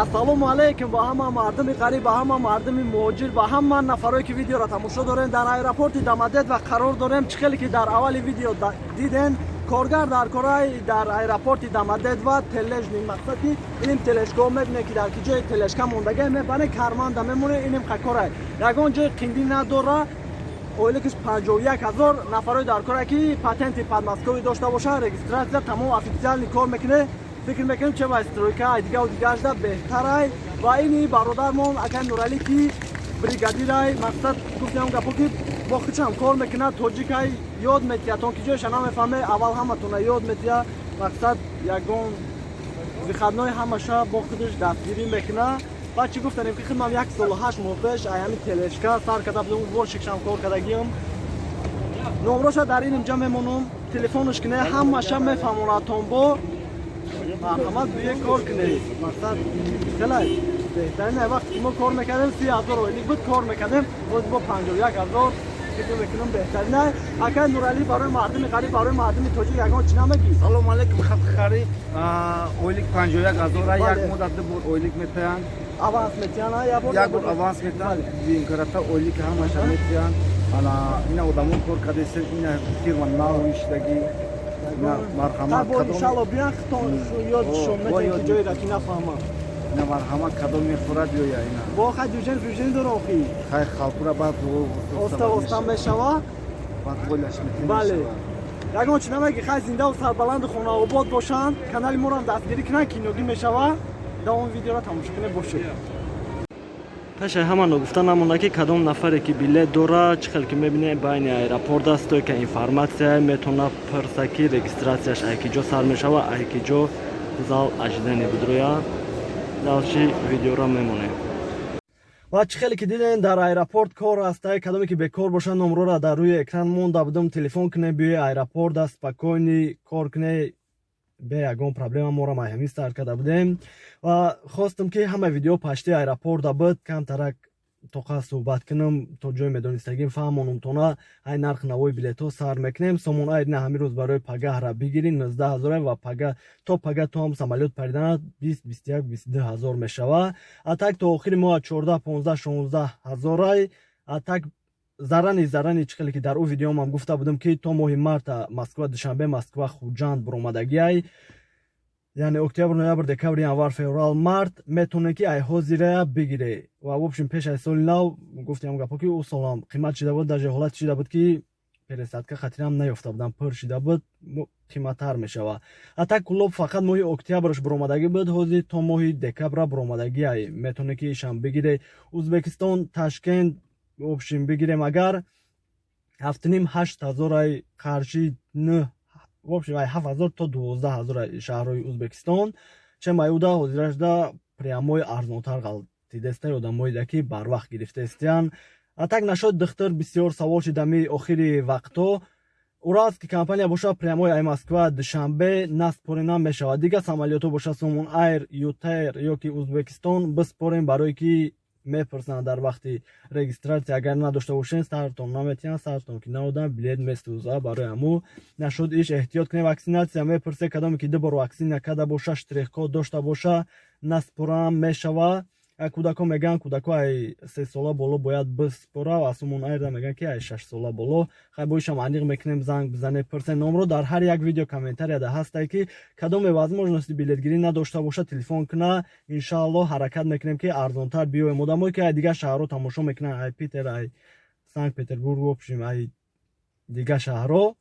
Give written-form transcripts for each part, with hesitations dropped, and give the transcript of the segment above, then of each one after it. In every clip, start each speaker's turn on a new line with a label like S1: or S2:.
S1: Ассалому алайкум ба ҳама мардуми ғариб, ба ҳама мардуми муҳоҷир, ба ҳама нафарое ки видеоро тамошо дорем. Дар аэропорти Домодедово қарор дорем. Чӣ хеле ки дар аввали видео диден, коргар дар кораи дар аэропорти Домодедово тележный, мақсад ки иним тележка мебине, ки дар ки ҷои тележка мондага, мебане, карманда мемоне. Иним қакорай, ягон ҷои қиндӣ надора. Ойликиш 51 000. Нафарои дар кора ки патенти Подмосковье дошта бошанд, регистрация тамом, официальный кор мекуне. Фикр мекунем, че ба стройка ай дигаву дигаашда беҳтарай. Ва ини бародармон акай Нуралӣ, ки бригадирай, мақсад гуфтем гапо, ки бо худшам кор мекунад, тоҷикай, ёд метия тон ки ҷояша намефаҳме, аввал ҳаматона ёд метия. Мақсад, ягон выходной ҳамаша бо худаш дастгирӣ мекуна. Баъд чӣ гуфтанем, ки худмам 1 солу 8 моҳ пеш ай ҳамин тележка сар карда будем, уборщик шам кор кардагиам. Номроша дар ин инҷа мемонам, телефонш кине, ҳамаша мефаҳмонадтон. Бо марҳамат, бие, кор кунед. Мақсад, хелай беҳтарин. Вақте ки мо кор мекардем, 30 000 ойлик буд, кор мекардем, боз бо 51 000, фикр мекунам, беҳтарин. Акай Нуралӣ, барои мардуми ғариб, барои мардуми тоҷик ягон чӣ намегӣ?
S2: Салому алайкум, халқи ғариб. Ойлик 51 000, як муддат ду бор ойлик метаҳанд.
S1: Аванс метиҳанд?
S2: Як бор аванс метаҳанд, дуюмкарата ойлик ҳамаша метиҳанд. Ана ина одамон кор кардесен, ина фирма нав иштагӣ.
S1: Марҳамат, иншалло биян, ёдшон метиҳем, ки ҷоеро ки нафаҳмам.
S2: Ина, марҳамат, кадом мехӯрад, биёя ина.
S1: Бо хай дюжен фюжен дора охи.
S2: Хай, халтура баъд.
S1: Оста оста мешава.
S2: Баъд голаш метиҳем.
S1: Бале, ягон чи намеги? Хай, зиндаву сарбаланду хонаобод бошанд, канали моро дастгирӣ кунанд, киногӣ мешава. Давоми видеоро тамошо кунед бошед. Пешаи ҳама ногуфта намонда, ки кадом нафаре ки билет дора, чӣ хел ки мебинед, байни аэропорт аст, то ка информация метавона пурса, ки регистрация ш ай ки ҷо сар мешава, ай ки ҷо зал ожидания бидроя. Дальше видеоро мемонем. Ва чӣ хеле ки дидем, дар аэропорт кор ҳастай. Кадоме ки бекор бошад, номрора дар рӯи экран монда будам, телефон кунед, биёи аэропорт, спокойный кор кунед, бе ягон проблема. Моро майҳамин сар карда будем ва хостам, ки ҳама видео пашти аэропорта буд, камтарак тоқа суҳбат кунам, то ҷое медонистагим фаҳмонумтона. Ай нарх навои билетҳо сар мекунем. Сомон Айр на ҳамин рӯз барои пагаҳра бигирӣ, 19 ҳазора ва пага то пага то ҳам самолёт париданат 20, 21, 22 ҳазор мешава. А так то охири моҳ 14, 15, 16 ҳазорай. А так зарани зарани, чӣ хеле ки дар ӯ видеомам гуфта будам, ки то моҳи марта Москва Душанбе, Москва Хуҷанд буромадагиай, яъне октябр, ноябр, декабр, январ, феврал, март метавонед, ки ай ҳозирая бигире. Ва в общем, пеш аз соли нав гуфтем гапо, ки ӯ солам қимат шида буд, даже ҳолат шида буд, ки пересадка хатирам наёфта будам, пур шида буд, қиматтар мешава. А так Кӯлоб фақат моҳи октябрш буромадагӣ буд, ҳозир то моҳи декабра буромадагиай, метавонед, ки ишам бигире. Узбекистон Ташкент, в общем, бигирем агар, 7,5, 8 ҳазорай, қарши нӯ, в общем, ай 7 ҳазор то 12 ҳазор шаҳрҳои Узбекистон. Че маюда ҳозирашда прямой арзонтар ғалтидестай, одамоеда ки барвақт гирифтаистиян. А так нашод духтур бисёр савол шидами охири вақтҳо. Уральский компания боша, прямой ай Москва Душанбе наспорена мешавад. Дигар самолётҳо боша, Сомон Айр, ЮТэйр ёки Узбекистон, биспорем, барое ки мепурсанд дар вақти регистрация. Агар надошта бошен, сартон наметиҳанд, сартон ки наодам, билет месӯза. Барои ҳаму нашуд иш эҳтиёт кунед. Ваксинация мепурсе, кадоме ки ду бор ваксина карда боша, штрих-код дошта боша, наспорам мешава. Кӯдако мегӯянд, кӯдако ай 3 сола боло бояд биспора, ва Сомон Айрда мегӯянд, ки ай 6 сола боло. Хай, боишам аниқ мекунем, занг бизанед, пурсен. Номро дар ҳар як видео комментарияда ҳастай, ки кадоме возможности билетгирӣ надошта боша, телефон куна. Иншааллоҳ, ҳаракат мекунем, ки арзонтар биёем. Одамое ки ай дигар шаҳрҳо тамошо мекунанд, ай Питер, ай Санкт Петербург, в общем, ай дигар шаҳрҳо,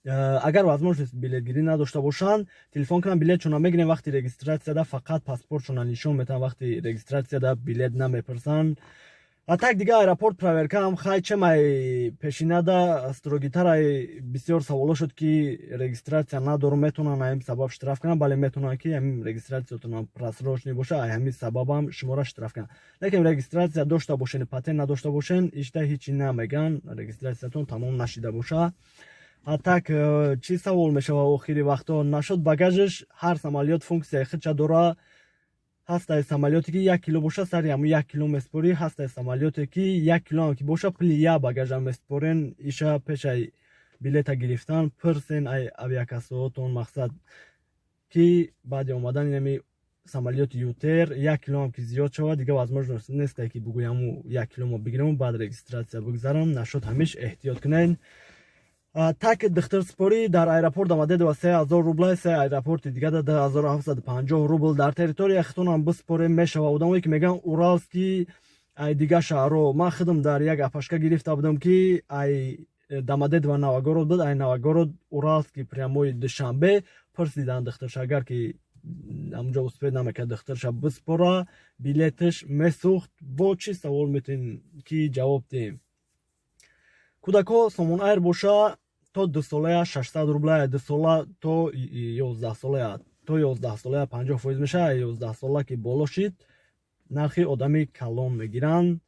S1: агар возможность билетгирӣ надошта бошанд, телефон кунанд, билетшона мегирем. Вақти регистрация да фақат паспортшона нишон метаҳанд, вақти регистрация да билет намепурсанд. А так дига аэропорт проверка ам хай чемай пешинада строгий тарай. Бисёр саволо шуд, ки регистрация надорум, метавонанд ҳамин сабаб штраф кунанд? Бале, метавонанд, ки ҳамин регистрация тон просрочный боша, ай ҳамин сабабам шуморо штраф кунанд. Лекин регистрация дошта бошен, патент надошта бошен, ишта ҳечи намеган, регистрация тон тамом нашида боша. А так чӣ савол мешава охири вақтҳо? Нашуд багажш, ҳар самолёт функсияи худша дора. Ҳастай самолёте, ки 1 кило боша, сари ҳамун 1 кило меспорӣ, ҳастай самолёте, ки 1 килоам ки боша, пули як багажа меспорен. Иша пешай билета гирифтан пурсен ай авиакассаотон, мақсад, ки баъди омадан инами. Самолёти ЮТэйр 1 килоам ки зиёд шавад, дига возможност нест, ки бугӯяму 1 кило мо бигирему, баъд регистрация бигзарам. Нашуд, ҳамеш эҳтиёт кунед. Так, духтарспорӣ дар аэропорт Домодедово 3000 рубла, се аэропорти дига да 2750 рубл. Дар территория хитонам биспорем мешава. Одамое ки мегӯянд Уральский, ай дига шаҳрҳо, ман худам дар як апашка гирифта будам, ки ай Домодедово Новогород буд, ай Новогород Уральский прямой Душанбе. Пурсидан духтарша, агар ки ҳамунҷо успеть намекард духтарша биспора, билеташ месӯхт. Бо чӣ савол метавонем, ки ҷавоб диҳем? Кӯдакҳо Сомон Айр боша, то 2 солая 600 рубла, 2 сола то 11 солая, то 11 солая 50% мешавад. 11 сола ки боло шид, нархи одами калон мегиранд.